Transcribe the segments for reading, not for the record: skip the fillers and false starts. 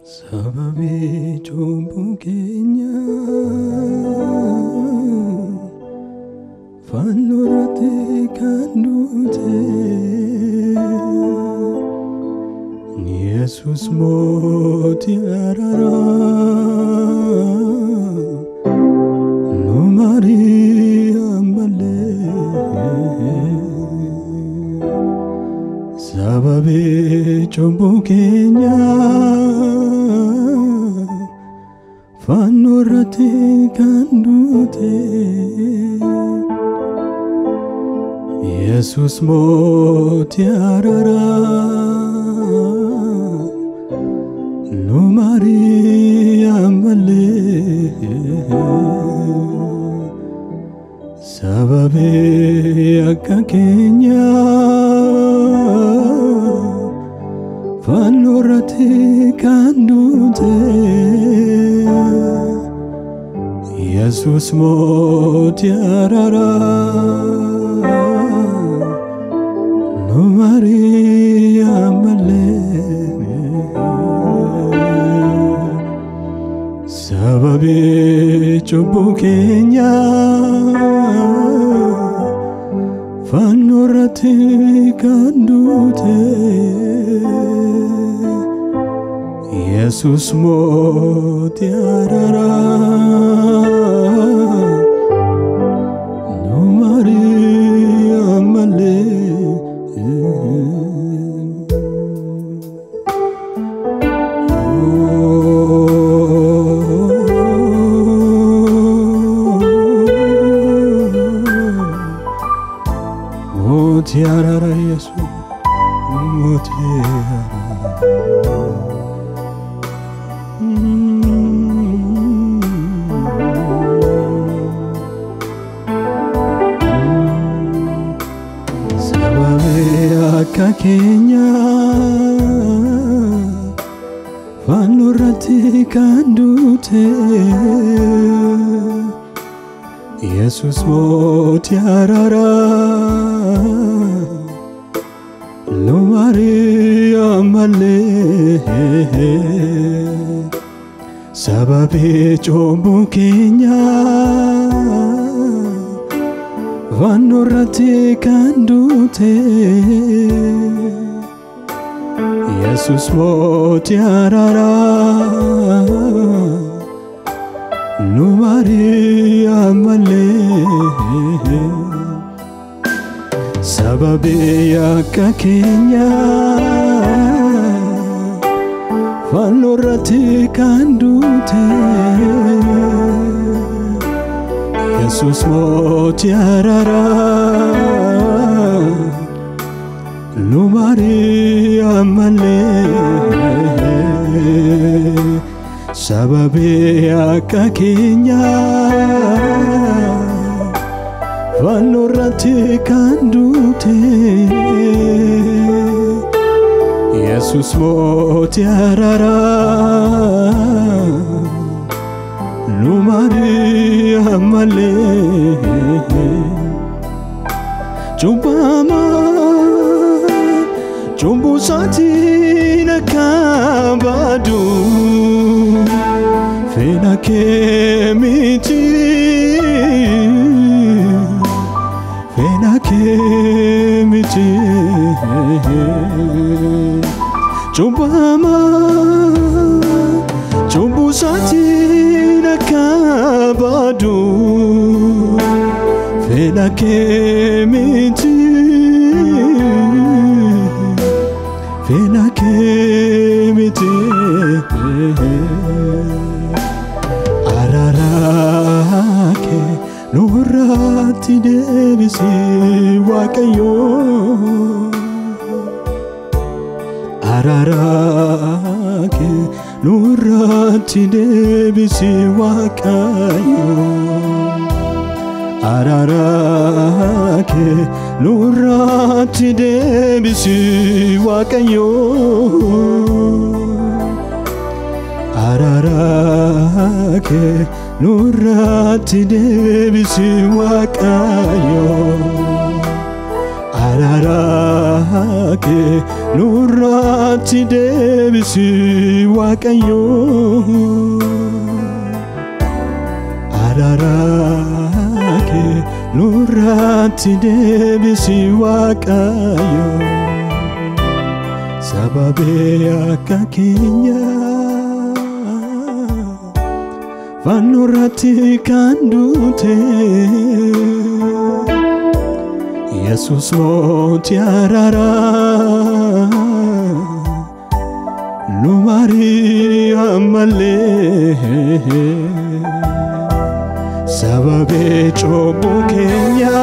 Sababii cubbuu keenya fannoo irratti kan duute Yesus mootii araaraa nu marii ammallee. Sababii cubbuu keenya fannoo irratti kan duute Yesus mootii araaraa nu marii ammallee. Sababii akka keenya fannoo irratti kan duute Yesus mootii araaraa nu marii ammallee. Sababii cubbuu keenya fannoo irratti kan duute Yesus mootii araaraa nu marii ammallee. Mootii araaraa Yesus mootii araaraa. Sababii akka keenya fannoo irratti kan duute Yesus mootii araaraa nu marii ammallee. Sababii cubbuu keenya fannoo irratti kan duute Yesus mootii araaraa nu marii ammallee. Sababii akka keenya fannoo irratti kan duute Yesus mootii araaraa nu marii ammallee. Sababii akka keenya fannoo irratti kan duute Yesus mootii araaraa nu marii ammallee. Cubbamaa cubbuu isaatiin akka baadu fedha kee miti, fedha kee miti. Cubbamaa cubbuu isaatiin akka baadu fedha kee miti, fedha kee miti. Araaraa kee nurratti deebisi Waaqayyo. Araaraa kee nurratti deebisi Waaqayyo. Araaraa kee nurratti deebisi Waaqayyo. kee nurratti deebisi Waaqayyo. Araara kee nurratti deebisi Waaqayyo. Araara kee nurratti deebisi Waaqayyo. Sababii akka keenya fannoo irratti kan duute Yesuus mootii araaraa nu marii ammallee. Sababii cubbuu keenya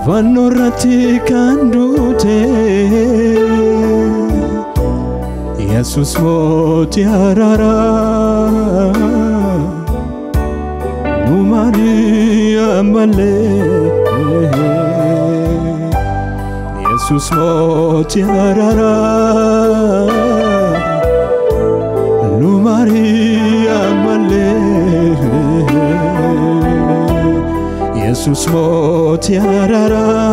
fannoo irratti kan duute Yesuus mootii araaraa nu marii ammallee. Yesuus mootii araaraa nu marii ammallee. Yesuus mootii araaraa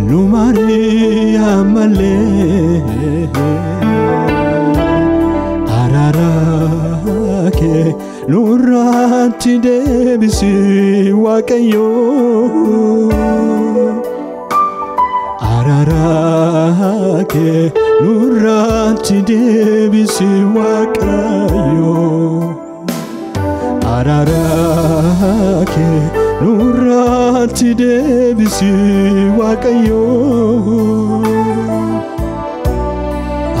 nu marii ammallee. Araara kee nurratti deebisi Waaqayyo. Araara kee nurratti deebisi Waaqayyo. Araara kee nurratti deebisi Waaqayyo.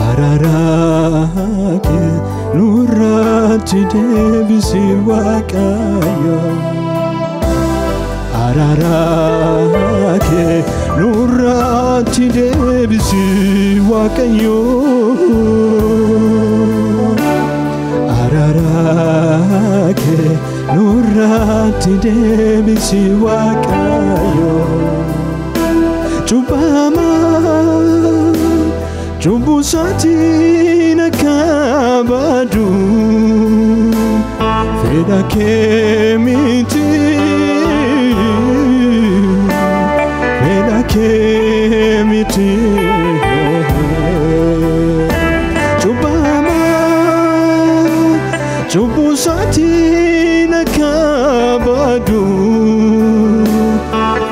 Araara kee nurratti deebisi Waaqayyo. Araara kee nurratti deebisi Waaqayyo. Araara kee nurratti deebisi Waaqayyo. Cubbamaa cubbuu isaatiin akka baadu fedha kee miti, fedha kee miti. Cubbamaa cubbuu isaatiin akka baadu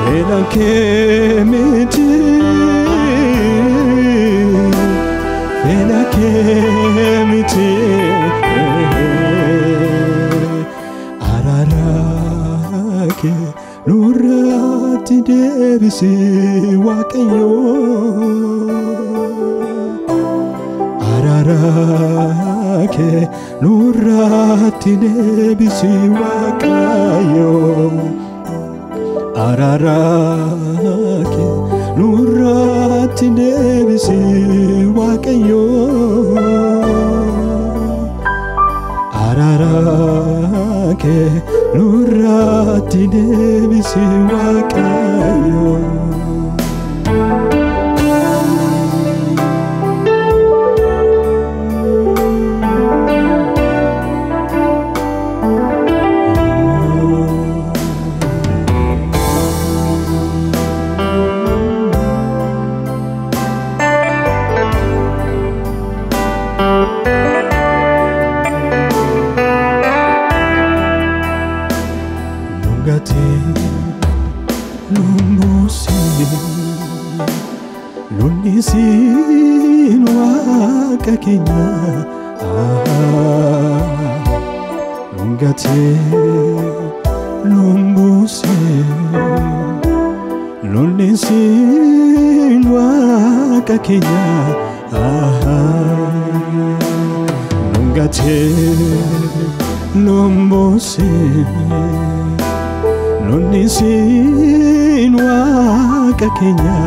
fedha kee miti, fedha kee miti. Araara kee nurratti deebisi Waaqayyo. Araara kee nurratti deebisi Waaqayyo. Araara kee nurratti deebisi Waaqayyo. Araara kee nurratti deebisi Waaqayyo. Nungate lumbusi lollisin waaqa keenya. Nungate lumbusi lollisin waaqa keenya. Nungate lumbusi lollisin waaqa keenya.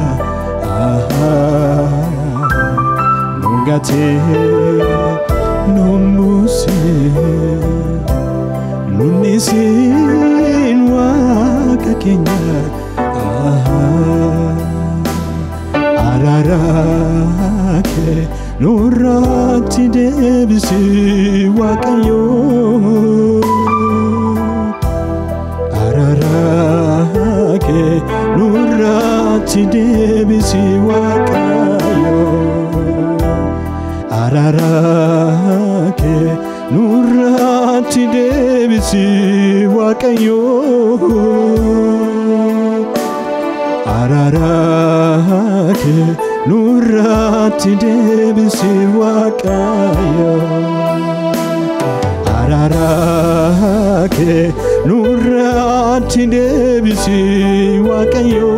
Nungate lumbusi lollisin waaqa keenya. Araara kee nurratti deebisi Waaqayyo. Araara kee nurratti deebisi Waaqayyo. Araara kee nurratti deebisi Waaqayyo. Araara kee nurratti deebisi Waaqayyo.